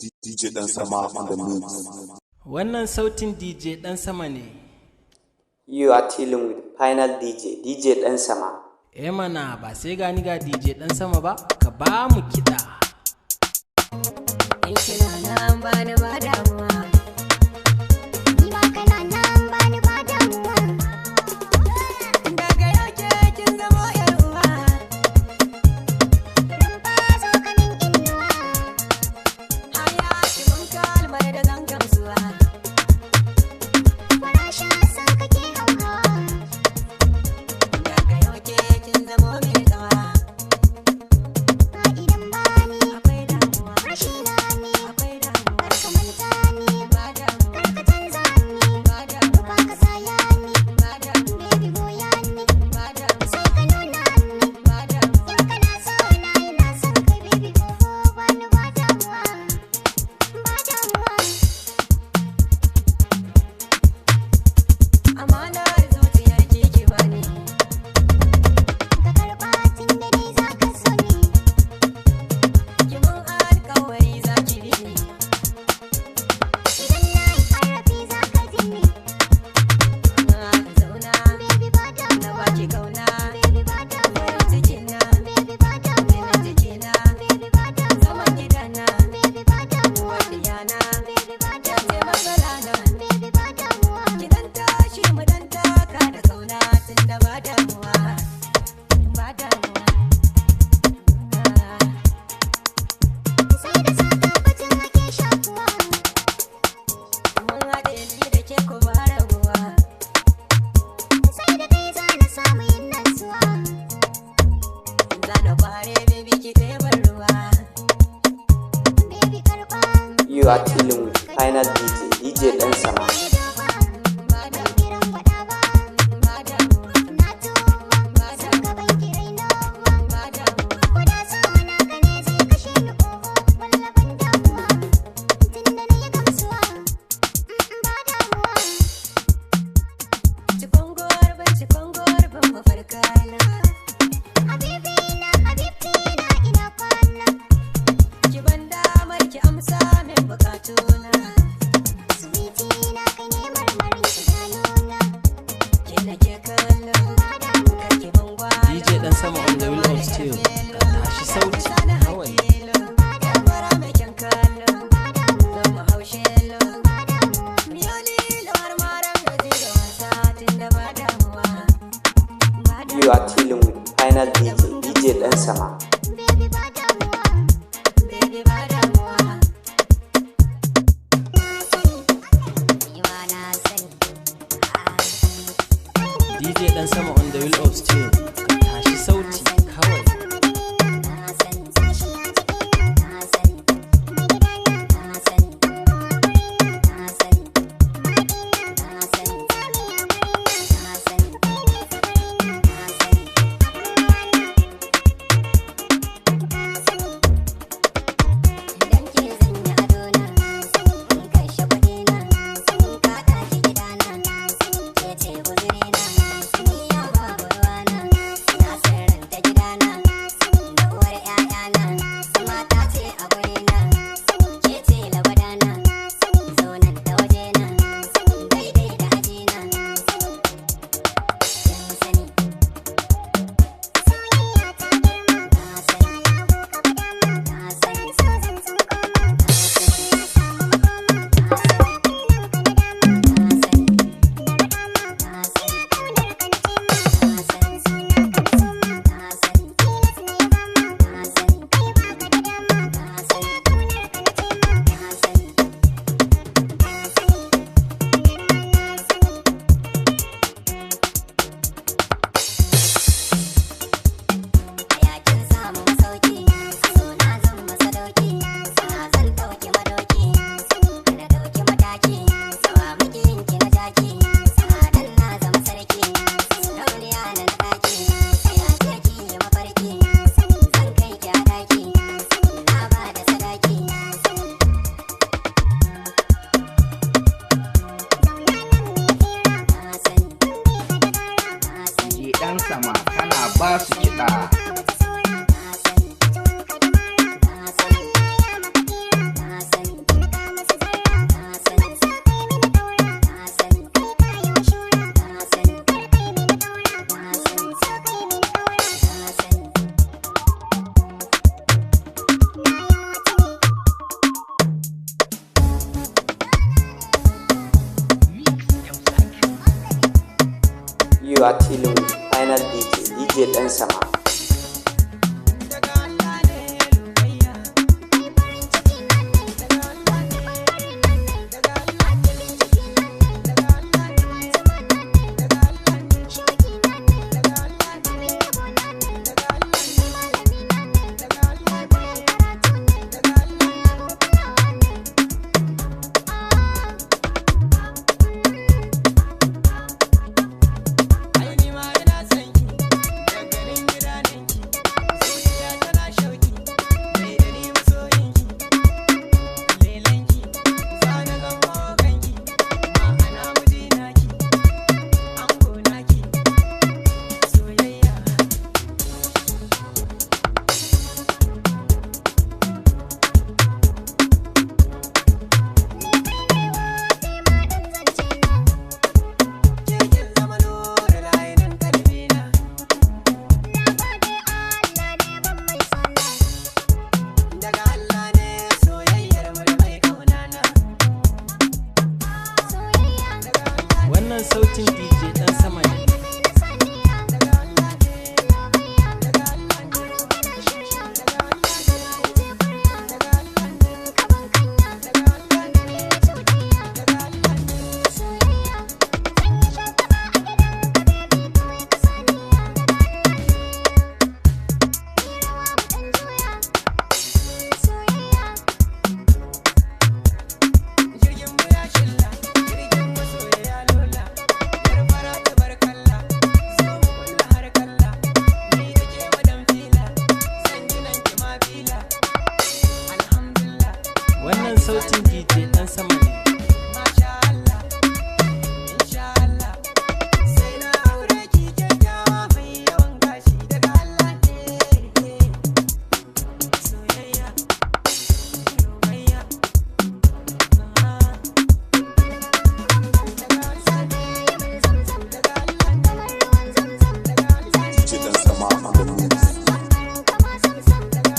DJ Dan Sama on the mix. Wannan sautin DJ Dan Sama ne. You are dealing with Final DJ, DJ Dan Sama. Eh mana, ba sai gani ga DJ Dan Sama ba, ka ba mu kiɗa. In kina nan bani ba damuwa. Ni ma kana nan bani ba damuwa. Daga yau ke kin zamo 'yar uwa. Rumfa, zo ka min inuwa. Haya ki mun kalmar da zan gamsuwa. Farashin san kake hauhawa. Daga yau ke kin zamo mai tsawa. Ba idan bani Akwai damuwa, rashi na ne. akwai damuwa. Kar ka manta ni, Ba damuwa, kar ka canza ni. ba damuwa, Rufa ka saya ni, ba damuwa, baby goya ni. ba damuwa, Sai ka nuna ni. ba damuwa. In kana so na, ina son kai, baby, oho, bani ba damuwa. Ba damuwa. Amanar zuciyar ki ki bani. Ka karɓa tun da dai za ka so ni. Ki mun alƙawari za ki bi ni. Idan na yi ƙarfi za ka ji ni. Na zauna, Baby, ba na damuwa. baki kauna. Baby, ba damuwa. Farin cikina, Baby, ba damuwa. jinin jikina. Baby, ba damuwa. Zaman gidana, Baby, ba damuwa. diyana. Baby, ba Ya ce damuwa. matsala na. Baby, ba damuwa. Ki dan tashi mu dan taka da kauna tunda ba damuwa. Ba damuwa. Sai da sa tabbacin ake shakuwa. Mun haɗe ni da ke ko ba rabuwa. Sai da kai za na samu yin natsuwa. Zana kware, baby, ki ɗeban ruwa. Baby, karɓa. You are dealing with Final DJ, DJ Dan Sama. Ban duba, Ba ban damuwa, kiran faɗa ba. ba damuwa, Na tuba, san ka ban kirai nawa. ba damuwa. Ko da so naka ne zai kashe ni, oho, walla ban damuwa. Tunda na yi gamsuwa, ba damuwa. Cikon gorbin, cikon gorbin mafarkana. Habibi na, habibti na, ina kwana. Ki ban damar ki amsa min bukatuna. Sweetie na, kai ne marmarin idanuna. Ke nake kallo, Ba damuwa. kar ki ban gwalo. DJ Dan Sama on the wheel of steel. Ka tashi sauti kawai. Fara mai kyan kallo, zan mu haushe lo. Miyoli har maran gaji da wasa tunda ba damuwa. Ba You are dealing with Final DJ, DJ Dan Sama. Baby, ba damuwa. Baby, ba damuwa. Dan Sama. Daga Allah ne lubayya. Ai farin ciki na ne, Daga Allah ta ne, bangare na ne, daga Allah a cikin ciki na ne, daga Allah ne, ruwan zuma na ne, daga Allah ne, shauki na ne, daga Allah ne, abin yabo na ne, daga Allah ne, kai malami na ne, daga Allah mai koyon karatu ne, daga Allah mai abun kulawa ne. Ai ni ma ina son ki, da ganin gidaninki, zuciya tana shauki, mai da ni masoyinki, lelanki, zana zama kanki, ma'ana mijinaki, ango naki, soyayya. Ni kai ne wa sai ma dan zance na. Kirkin zama nuru lainin kalbina, Na gode Allah ne ban mai sona. daga Allah ne soyayyar mu da mai kaunana. Soyayya Daga Allah Wannan sautin DJ Dan Sama ne. da kai na saniya, daga Allah ne, lobayya, daga Allah ne, auren kana shirya, daga Allah ruwa in je kwarya, daga Allah ne, kaban kanya, daga Allah ne, min yi cuɗayya. daga Allah ne. Soyayya, zan yi shagaba a gidan ka baby kawai ka saniya. Ni rawa mu ɗan juya. Soyayya. Jirgin mu ya shilla, jirgin masoya lola, yar fara ta barkalla, zo mu kulla har kalla, ni da ke madan fila, san ginan ki ma fila, alhamdulillah, Wannan sautin DJ Dan Sama ne. masha Allah, insha Allah, sai na aure ki kyakkyawa mai yawan gashi daga Allah ne, soyayya, soyayya, Kamar ruwan zamzam, DJ Dan Sama on the mix. farin kama samsam, kana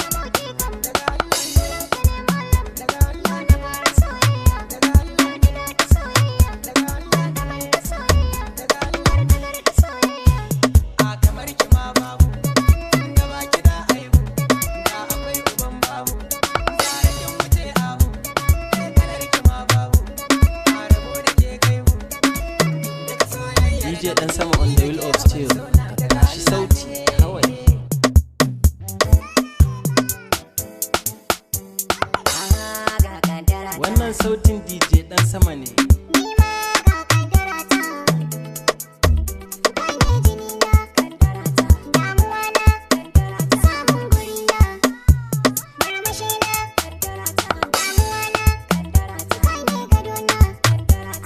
zamo kikam, sunan ka ne malam, yau na fara soyayya, daɗi daɗi soyayya, kamar da soyayya, garda garda soyayya. A kamar ki ma babu, tunda ba ki da aibu, da akwai uban babu, zara kin wuce abu, ke kalar ki ma babu, a rabo da ke kai mu, daga soyayya DJ Dan Sama on the wheel of steel. Ka tashi sauti kawai. Ga kaddara Wannan sautin DJ Dan Sama ne. Ni ma ga kaddara ta, kai ne jini na, damuwa na, samun guri na, murmushi na, damuwa na, kai ne gado na,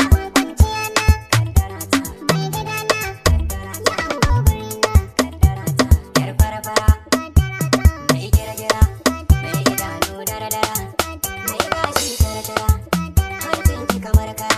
abun kwanciya na, mai gida na, ya ango guri na, yar fara fara, kaddara ta, mai gira gira, mai idanu dara dara, mai gashi tara tara, hancin ki kamar kara.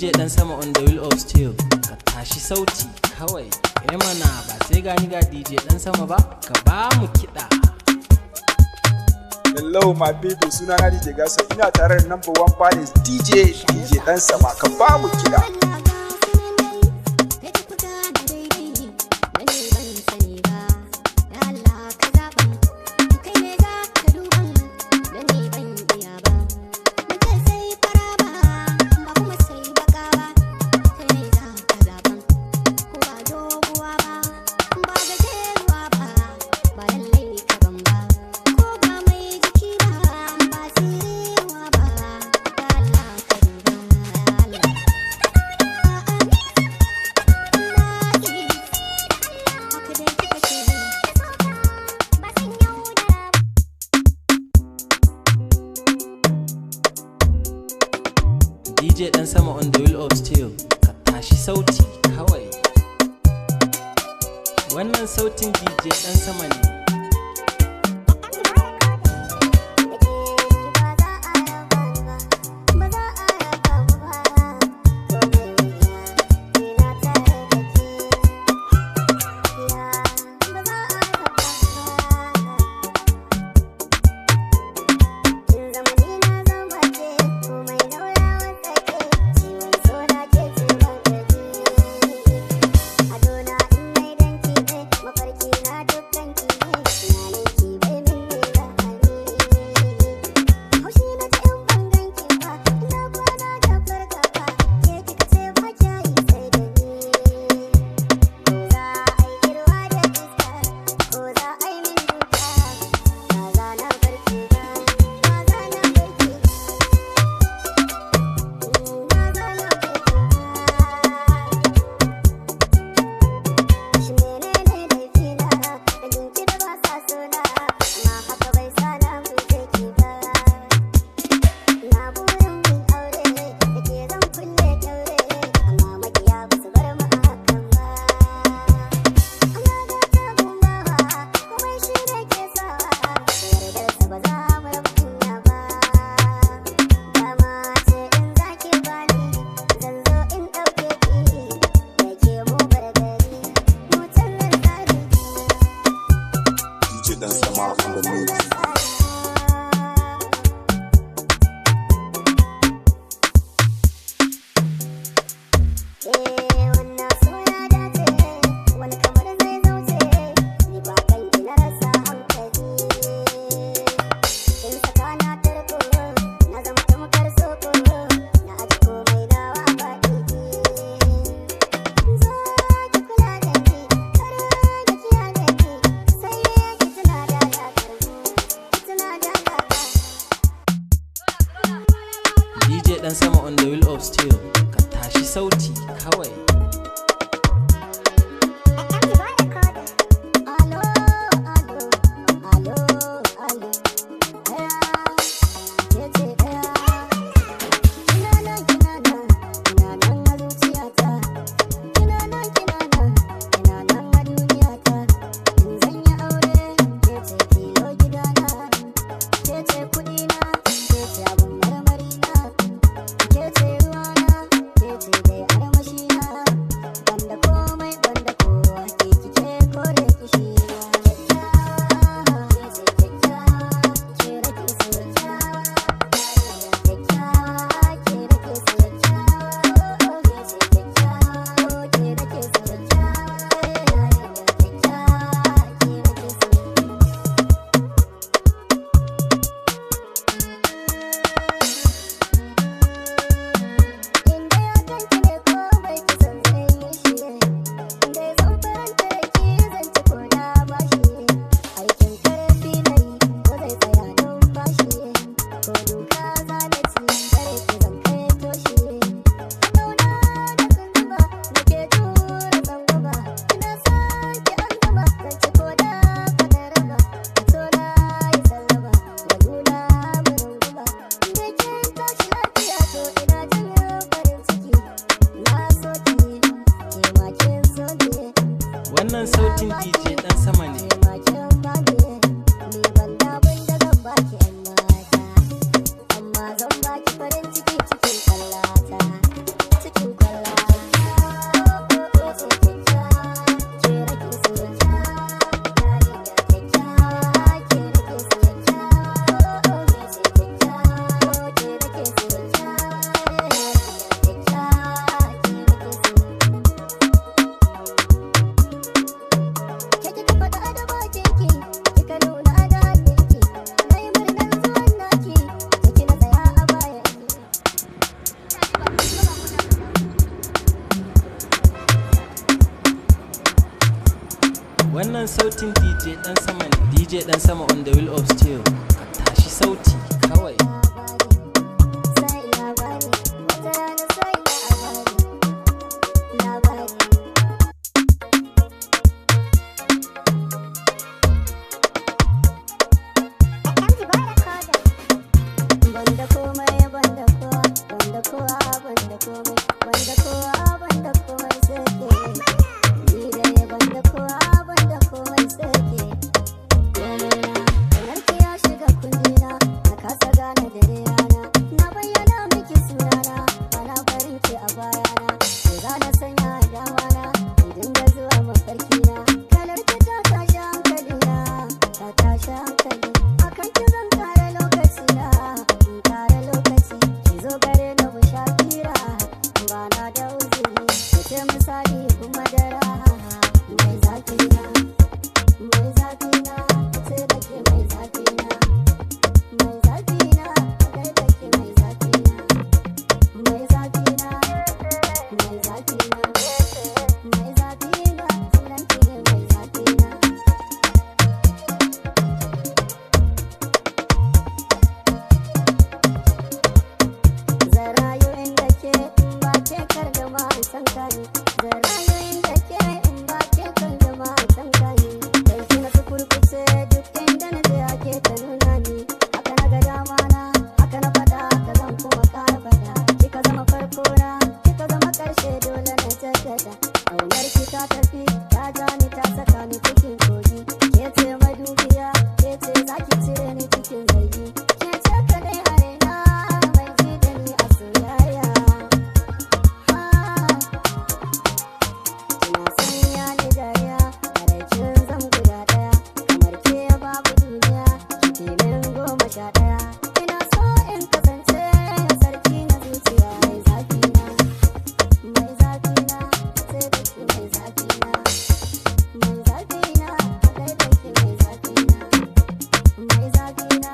DJ Dan Sama on the wheel of steel, ka tashi sauti kawai. Eh mana, ba sai gani ga DJ Dan Sama ba, ka ba mu kiɗa. Hello my people, suna na DJ Gasa, ina tare da number one baddest DJ, DJ Dan Sama, ka ba mu kiɗa. DJ Dan Sama on the wheel of steel, ka tashi sauti kawai. Wannan sautin DJ Dan Sama ne. DJ Dan Sama on the mix. DJ Dan Sama on the wheel of steel, ka tashi sauti kawai. Ke ce DJ Dan Sama ne. DJ Dan Sama on the wheel of steel. Ka tashi sauti kawai. Sai labari, wata rana sai labari, labari. Banda komai, banda kowa, banda kowa, banda komai, banda kowa, banda komai sai ke. Ni dai banda kowa, banda komai sai ke. Komai na, kamar ki ya shiga kundina, na kasa gane dare rana. Na bayyana miki sunana, bana barin ki a bayana. Ke za na sanya a damana, in dinga zuwa mafarkina. Kalar ki ta tashi hankalina, ta tashi hankali. Akan ki zan kara lokaci na, in kara lokaci. Ki zo gare ni mu sha fira, ba na da uzuri. Ki ce misali kuma madara, mai zafi na. Mai zafi na, sai da ke mai zafi na. Mai zafi na, kai da ke mai zafi na. Mai zafi na, mai zafi na. Mai zafi na, sunan ki ne mai zafi na. Zarayo inda ke in ba ke kar da ma an san ka ni. Zarayo inda ke in ba ke kar da ma an san ka ni. Dan ki na kurkuce duk inda na je ake ta nuna ni. Haka na ga dama na, haka na faɗa, haka zan kuma ƙara faɗa. Kika zama farko na, kika zama ƙarshe dole na jaddada. Ƙaunar ki ta tafi, ta ja ni ta saka ni cikin kogi. Ke ce madubiya, ke ce za ki cire ni cikin zargi. Ke ce kaɗai a raina, mai ji da ni a soyayya. Kina sanya ni dariya, a rai zan guda ɗaya. Kamar ke babu duniya, ki min 11. Ina so in kasance sarki na zuciya mai zafi na. Mai zafi na, sai da ke mai zafi na. Mai zafi na, kai da ke mai zafi na. Mai zafi na,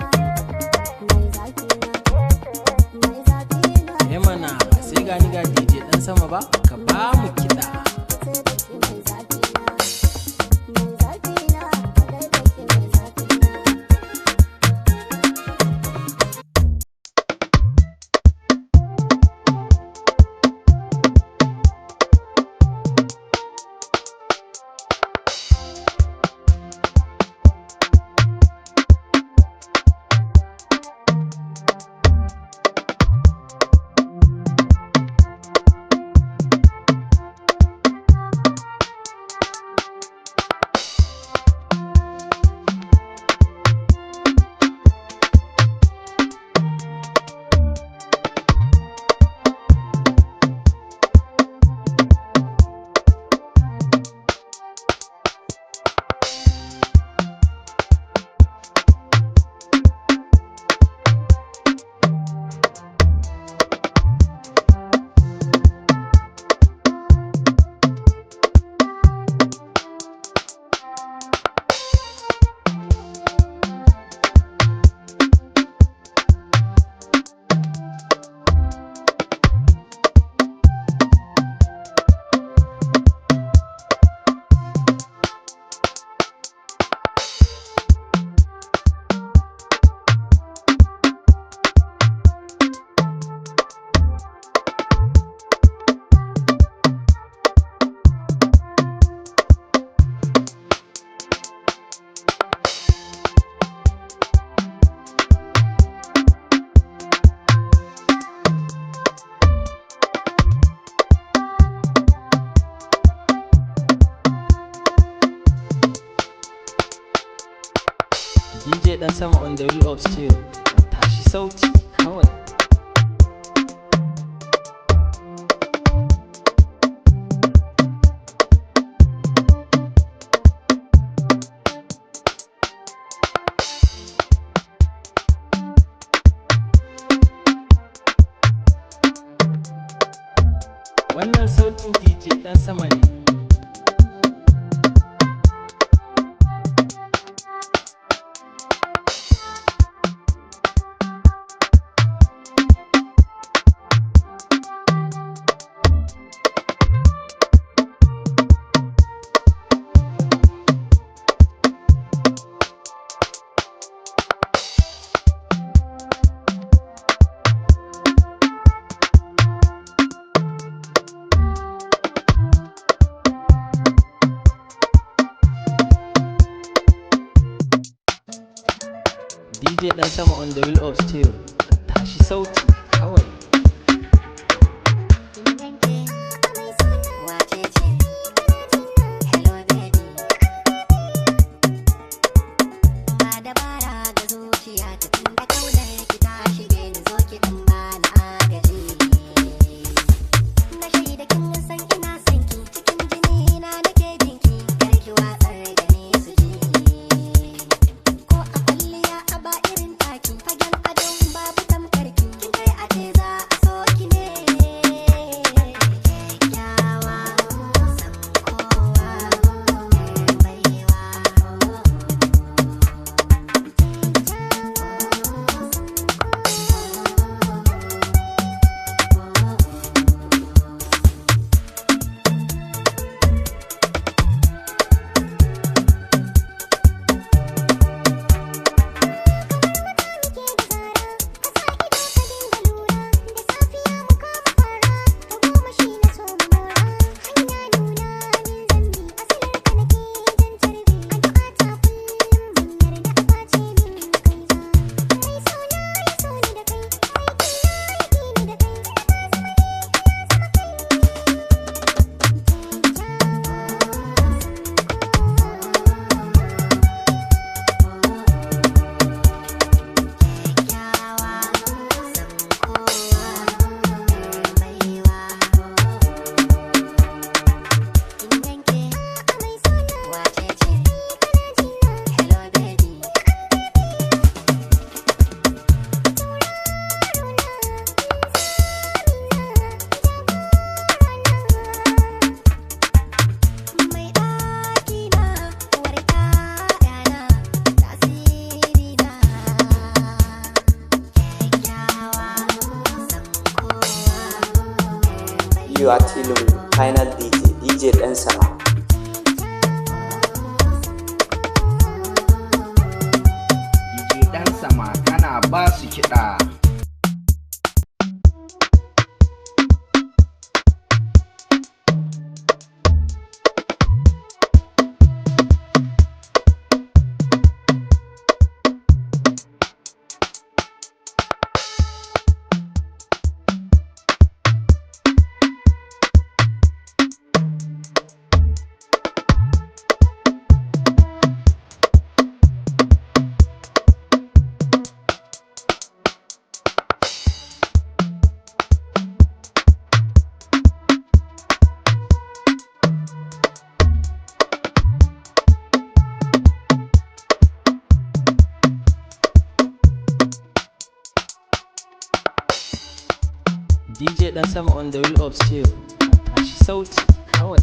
mai zafi na. Mai zafi na. Eh mana ba sai gani ga DJ Dan Sama ba, ka ba mu kiɗa. Sai da ke mai zafi na. Mai zafi na, kai da ke mai zafi na. DJ Dan Sama on the wheel of steel. Ka tashi sauti kawai. Wannan sautin DJ Dan Sama ne. DJ Dan Sama on the wheel of steel. Ka tashi sauti kawai. You are dealing with Final DJ, DJ Dan Sama. DJ Dan Sama kana ba su kiɗa. DJ Dan Sama on the wheel of steel. Ka tashi sauti kawai.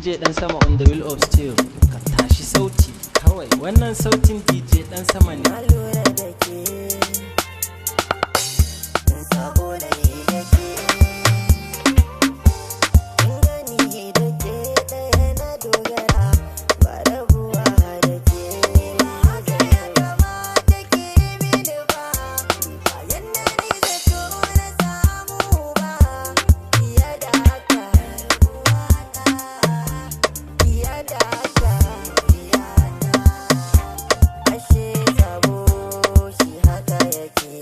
DJ Dan Sama on the wheel of steel, ka tashi sauti kawai. Wannan sautin DJ Dan Sama ne. Na lura da ke, saboda ni da ke, kin gani da ke ɗaya na dogara, ba rabuwa da ke. Ba haka ya kamata ki mini ba, bayan na ni zato na samu ba, fiye da haka, fiye da haka, Ashe sabo shi haka yake,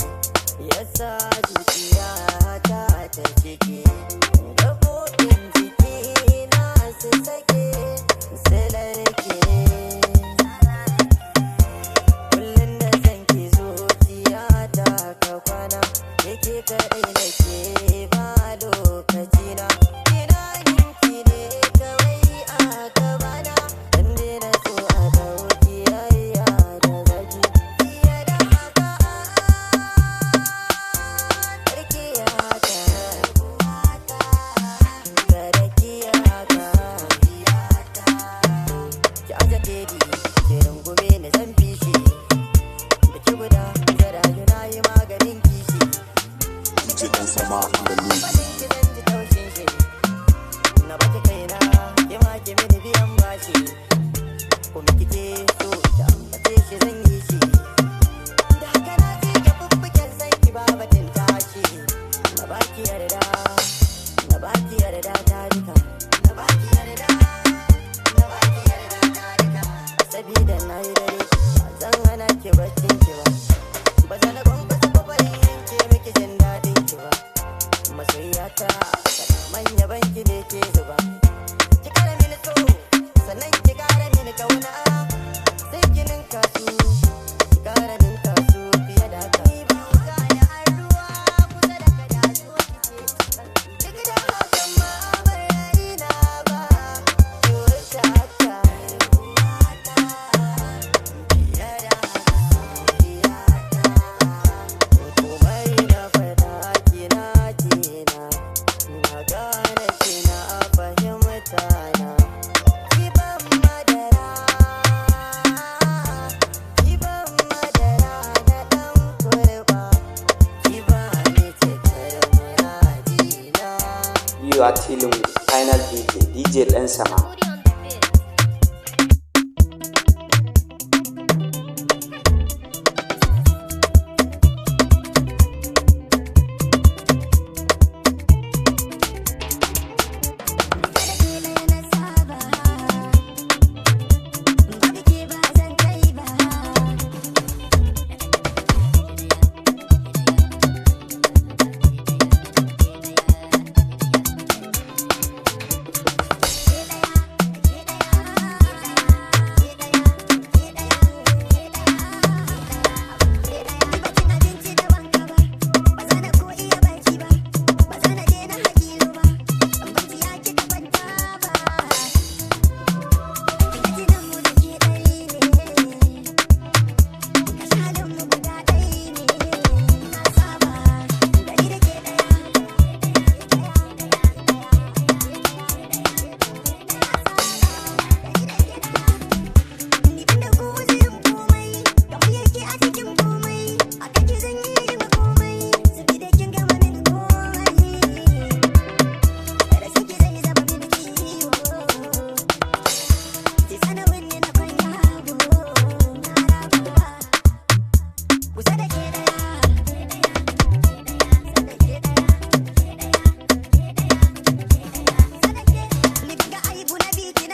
yasa zuciya ta ta cike. Gaɓoɓin jiki na su sake, silarke. Kullum da san ki zuciya ta ka kwana, yake kaɗai nake ba lokacina. Tunanin ki ne kawai a gabana, dan na so a ɗauki yayya da zaki. Fiye da haka, karki haka, kada ki haka. Ki aje tedi, ki rungume ni zan fishi. Da ki guda, da rayu na yi maganin kishi. DJ Dan Sama on the mix. Ki zan ji taushin shi. Na baki kaina, ki ma ki mini biyan bashi. Kuma kike so ki ambace shi zan yi shi. Da haka na tsige fuffuken san ki ba batun tashi. Na baki yarda, na baki yarda ta duka. Na baki yarda, na baki yarda ta duka. Sabida na yi dare, ba zan hana ki baccin ki ba. Ba zan kwankwasa kofar yanke miki jin daɗin ki ba. Masoyiyata, manya banki ne ke zuba. Ki kara mini so, sannan ki kara mini kauna. Sai ki ninka su, ki kara ninka su fiye da haka. Ni ba wuka da an ruwa kusa da kada zo ki ce. Duk da hakan ma ban raina ba, ki wuce haka. Fiye da haka, fiye da haka. Komai na faɗa kina kina, na gane kina fahimta na. Ki ban madara, ki ban madara na ɗan kurɓa, ki bani cikar muradina. You are dealing with Final DJ, DJ Dan Sama.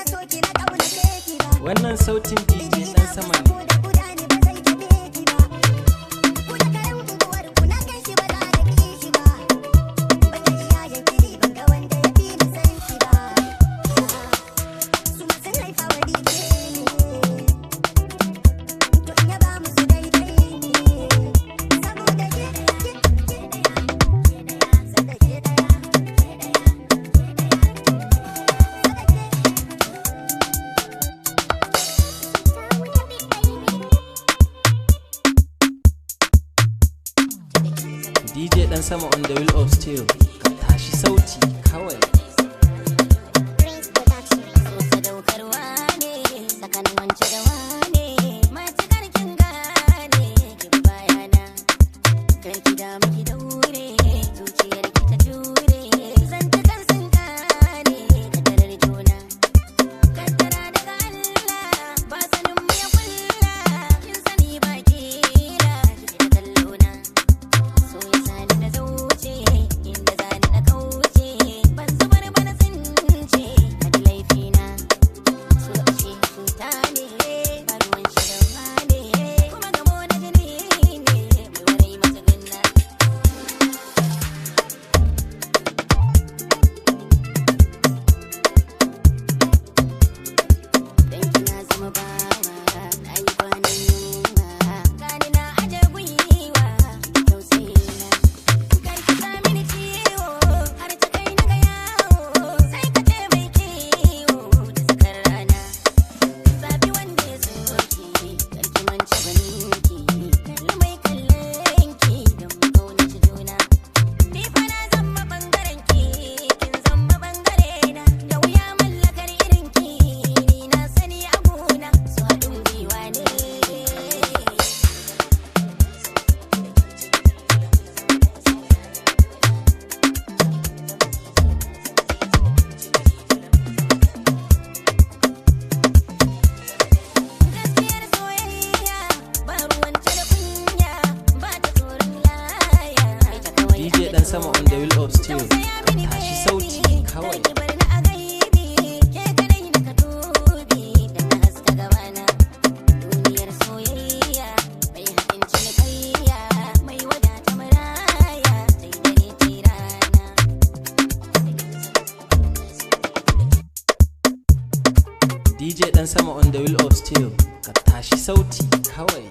Booty on the beat. Wannan sautin DJ Dan Sama ne. DJ Dan Sama on the wheel of steel, ka tashi sauti kawai. Prince Production. DJ Dan Sama on the wheel of steel, ka tashi sauti kawai.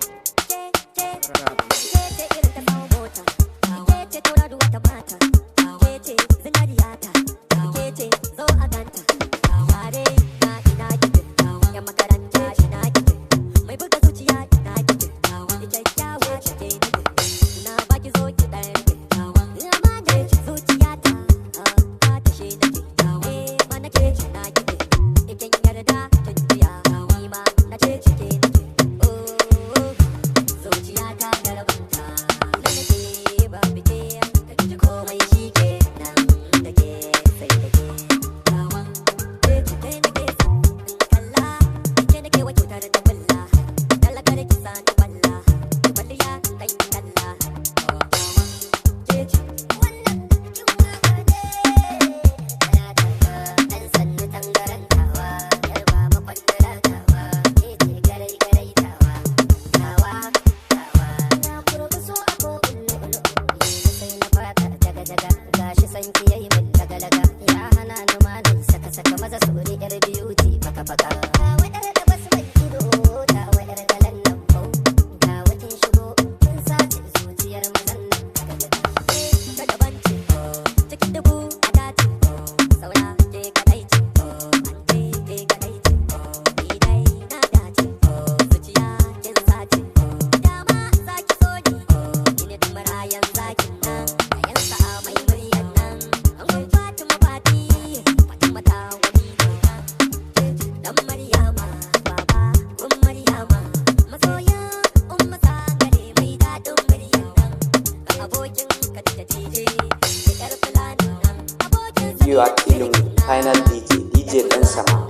You are dealing with final DJ, DJ Dan Sama.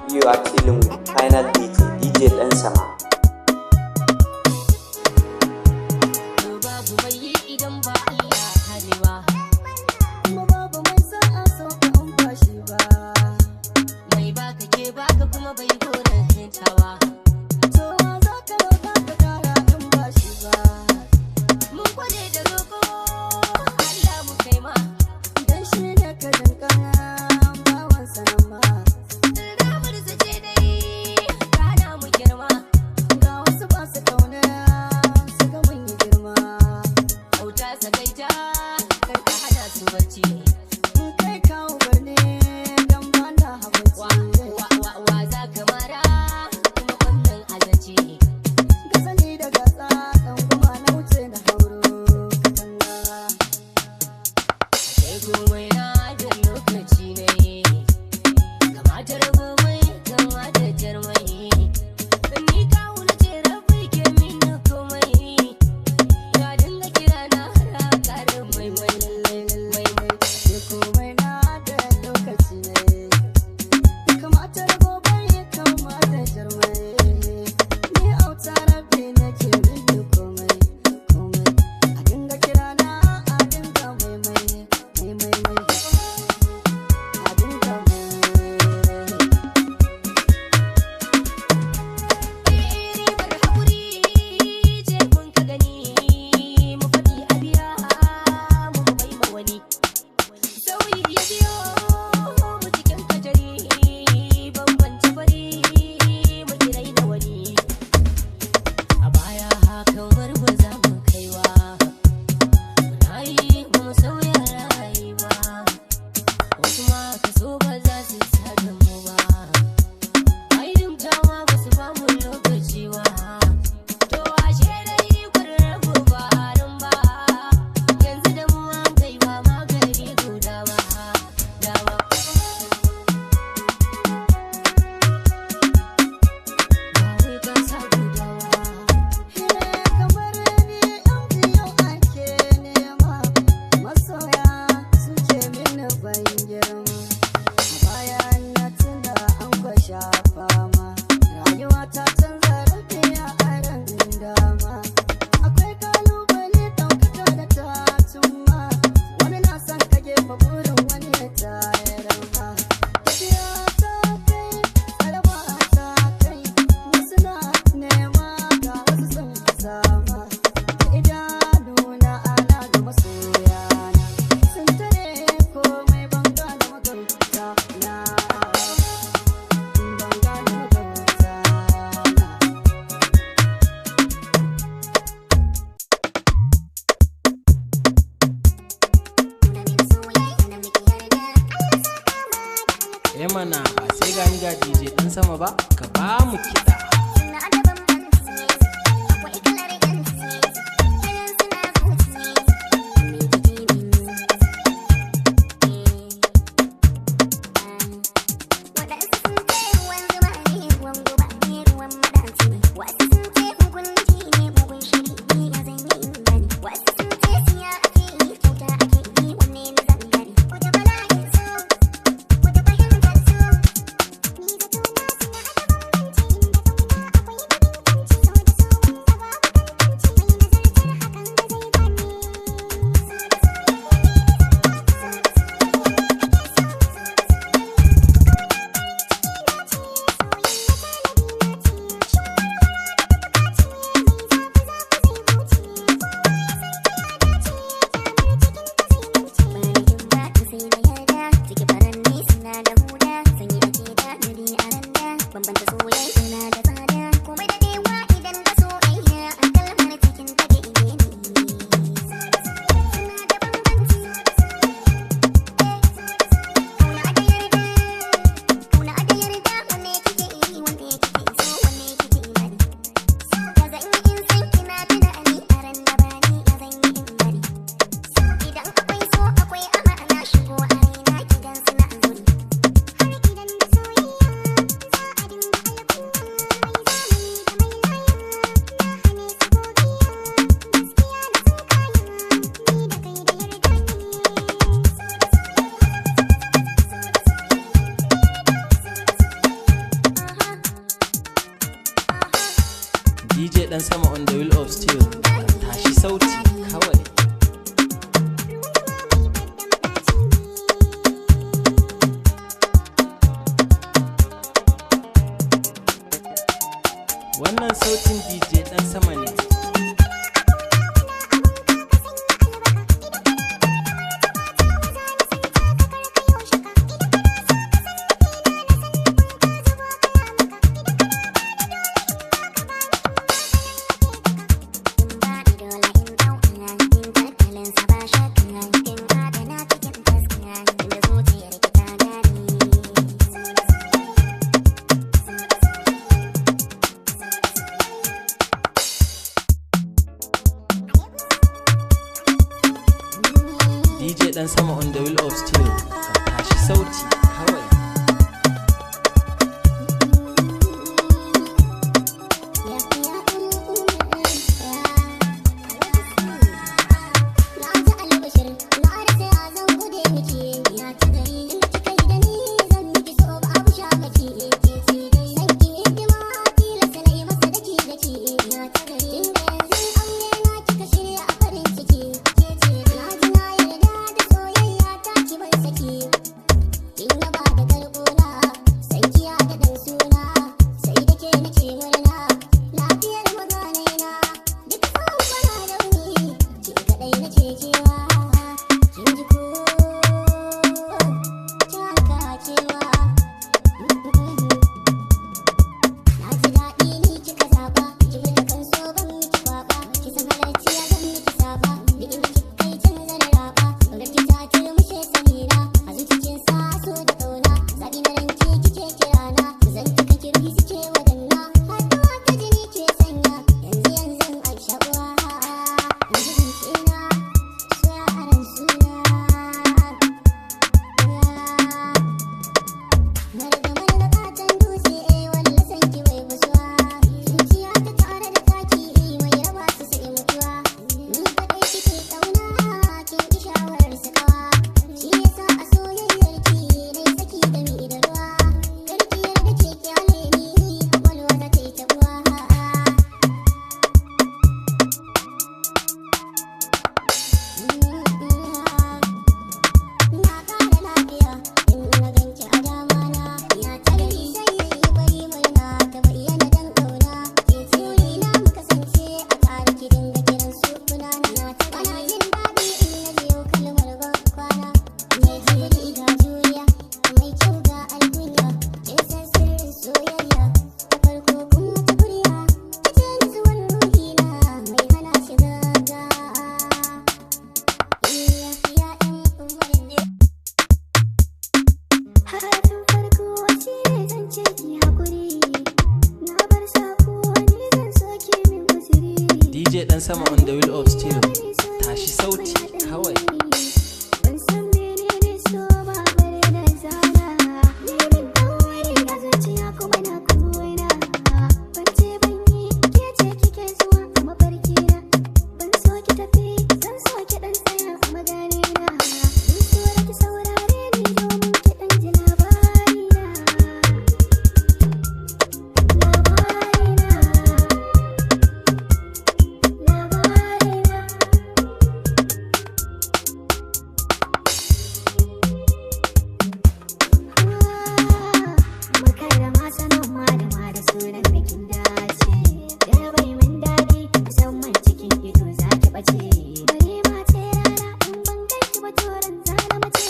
You are dealing with final DJ, DJ Dan Sama. Babu mai yi idan ba Allah halewa. Kuma babu mai sa'a so ka in ba shi ba. Mai baka ke baka kuma bai gonan hintawa. To wa za ka roƙa ka kara in ba shi ba. Mun kware da roƙo Allah mu kai ma. Dan shi ne ka jinka bawan sanan ma. Ramar zace dai kana mu girma. Ga wasu ba su kauna su ga mun yi girma. Auta sagaita kar ka hana su barci. In kai kawo barne dan ba na Wa habaici. wa wa wa za ka mara kuma wannan azanci. Ga sani da gasa dan kuma na wuce na hauro katanga. Sai komai na da lokaci ne. Kamata rabo mai kamata jarmai. Ni kawo na ce rabi ke mini komai. Ya dinga kira na har a ƙarin mai mai mai mai. Ashe komai na da lokaci ne. Kamata rabo bai kamata jarmai. Ni auta rabi nake miki komai komai. A dinga kira na a dinga mai mai mai mai mai. A dinga mai mai. Ribar haƙuri ce kun ka gani mu faɗi a biya mu mu bai ma wani. Sauyi ya biyo mu cikin kajari bambance fari mu kirai na wani. A baya hakan barba za mu kaiwa muna yi ba mu sauya rayuwa. Wasu ma kaso ba za su sada mu ba. Ai dumtawa ba su ba mu lokaci ba. To ashe dai kun rabu ba nan ba. Yanzu da mu an kai ba magani guda ba. Dawa. girma. A baya na tuna an kwasha fama. Rayuwa ta canza rabiya a ran dama. Akwai kalubale ɗaukaka da ta cimma. Wani na son ka gefa burin wani ya tayar ma. Tafiya ta kai, tsaraba ta kai. Wasu na nema ga wasu sun sama. Da idanuna ana ga masoyana. Sun tare komai ban gane magauta na. Ban gane magauta na. Eh mana ba sai gani ga DJ dan sama ba, ka ba mu kiɗa. Bambanta soyayya na da tsada komai dadewa idan ka soyayya a kalmar cikin take ne suna da bambanci. Kauna ake yarda, kauna ake yarda, wanne kike yi, wanne kike so, wanne kike bari. Ya zan yi in san kina tuna ni a ran da ba ni, ya zan yi in bari. Idan akwai so akwai amana shigo a raina ki gan suna zuri. Har idan da soyayya za a dinga alkunya mai zamani da mai laya na hane su gogiya gaskiya na tsinkaya ni da kai da yarda ne. DJ dan sama on the wheel of steel, ka tashi sauti kawai. Wannan sautin DJ dan sama ne. Harafin farko shi ne zan ce ki hakuri. Na bar sako ni zan so ki min uzuri. DJ Dan Sama on the wheel of steel. Tashi sauti kawai. Ban san menene so ba bare na zana. Ni min daure a zuciya kuma na koina. Ban ce ban yi ke ce kike zuwa a mafarki na. Ban so ki tafi zan so ki dan tsaya a magane na. Zan so da ki saurare ni domin ki dan ji labari na. Labari na. Labari na. Makarama sanan malama da sunan bikin dace. Da bai min daɗi musamman cikin ido za ki ɓace. Bari ma ce rana in ban ganki ba turan zana mace.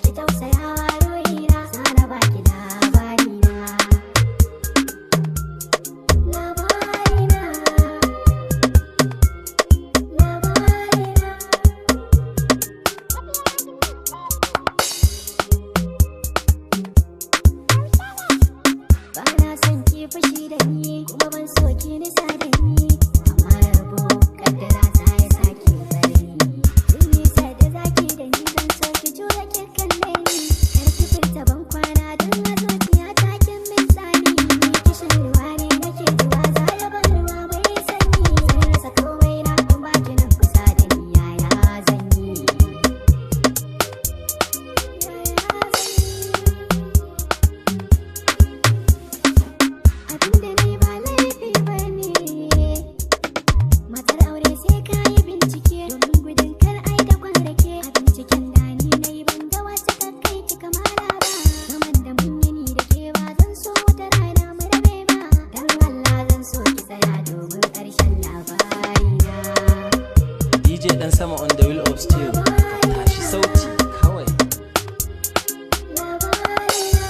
Ki tausayawa ruhina zana baki labarina. Labarina. Labarina. Ba na son ki fushi da ni kuma ban so ki nisa da ni amma rabo kaddara ta ya sake bari ni nisa da zaki da ni zan so ki jura ki kalle ni kar ki furta ban kwana don a zuciya ta kin min tsani ni kishin ruwa ne nake zuwa za ya ban ruwa mai sanyi zan rasa komai na in ba ki nan kusa da ni yaya zan yi yaya zan yi Abinda ni ba laifi ba ne. Matar aure sai ka yi bincike domin gudun kar ai da kwan rake. A binciken da ni na yi ban ga wata ta kai ki kamala ba. Zaman da mun yi ni da ke ba zan so wata rana mu rabe ba. Dan Allah zan so ki tsaya domin ƙarshen labarina. DJ Dan Sama on the wheel of steel. Tashi sauti kawai. Labarina.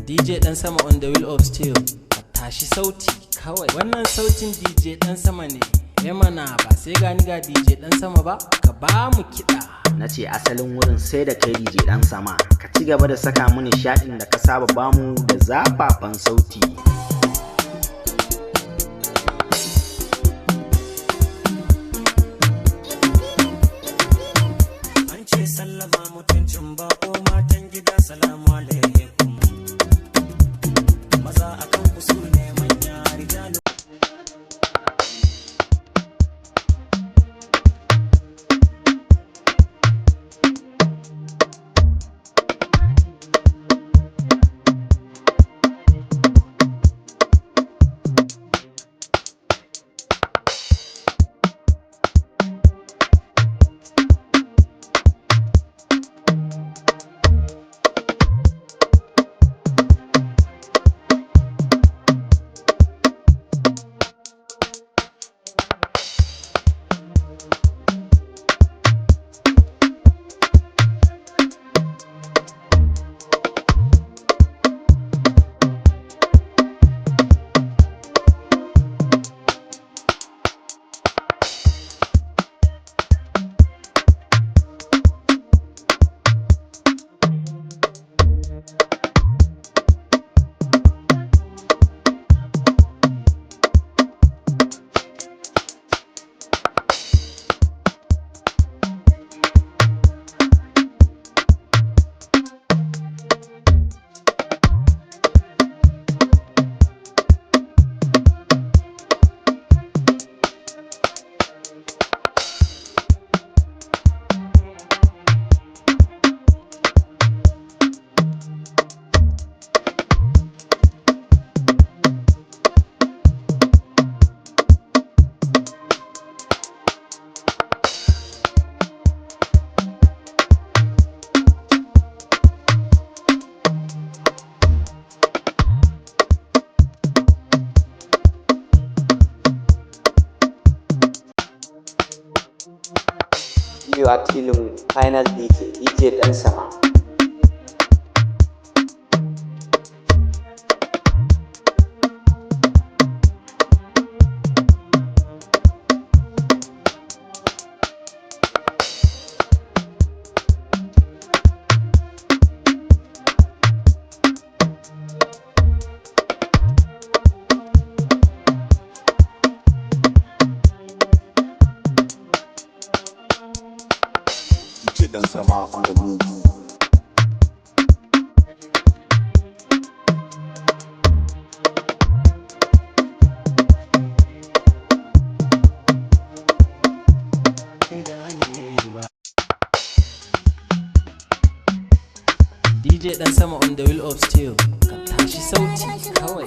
DJ Dan Sama on the wheel of steel. Tashi sauti kawai. Wannan sautin DJ Dan Sama ne. Ya mana ba sai gani ga DJ Dan Sama ba, ka ba mu kiɗa. Na ce asalin wurin sai da kai DJ Dan Sama. Ka ci gaba da saka mu nishaɗin da ka saba bamu da zafafan sauti. An ce sallama mutuncin bako matan gida salamu alaikum. Maza akan ku su ne manya rijalu. You are dealing with Final DJ, DJ Dan Sama. DJ Dan Sama on the move. DJ Dan Sama on the wheel of steel. Ka tashi sauti kawai.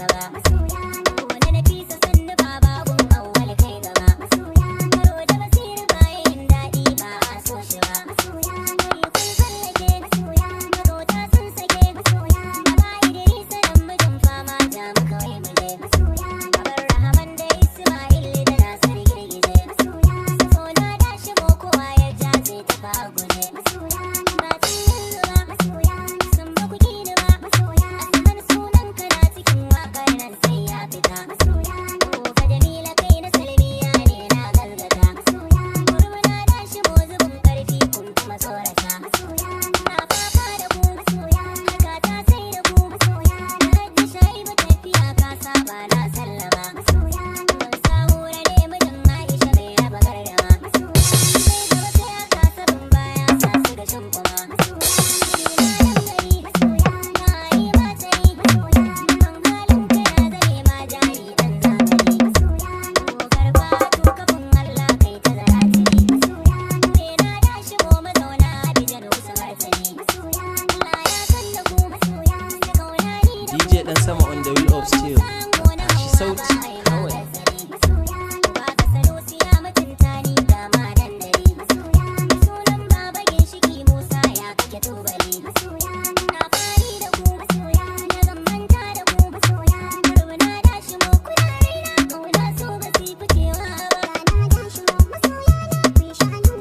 Ba. Ba tun yanzu ba, san ba ku ƙi ni ba. Asaman sunan ka na cikin waƙar nan sai ya fita. Kofa Jamila kai na Salmiya ne na galgata. Murmuna da shigo zubin ƙarfi kun kuma tsorata. Na fafa da ku, harka ta sai da ku. Na haddi shaibu tafiya ka saba na sallama. Ban sahura ne mijin Aisha bai raba gardama. Sai gaba sai aka sabin baya sa su ga shinkuma. DJ Dan Sama on the wheel of steel. Tashi sauti kawai.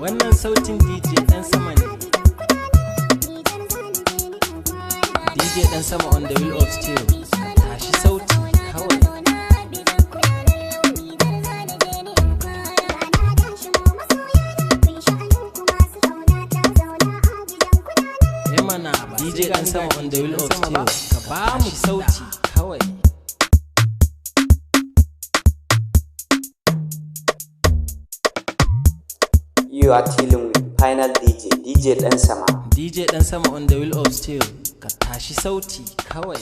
Wannan sautin DJ Dan Sama ne. DJ Dan Sama on the wheel of steel. Tashi sauti kawai. Eh mana DJ Dan Sama on the wheel of steel. Ka ba mu sauti kawai. You are dealing with Final DJ, DJ Dan Sama. DJ Dan Sama on the wheel of steel. Ka tashi sauti kawai.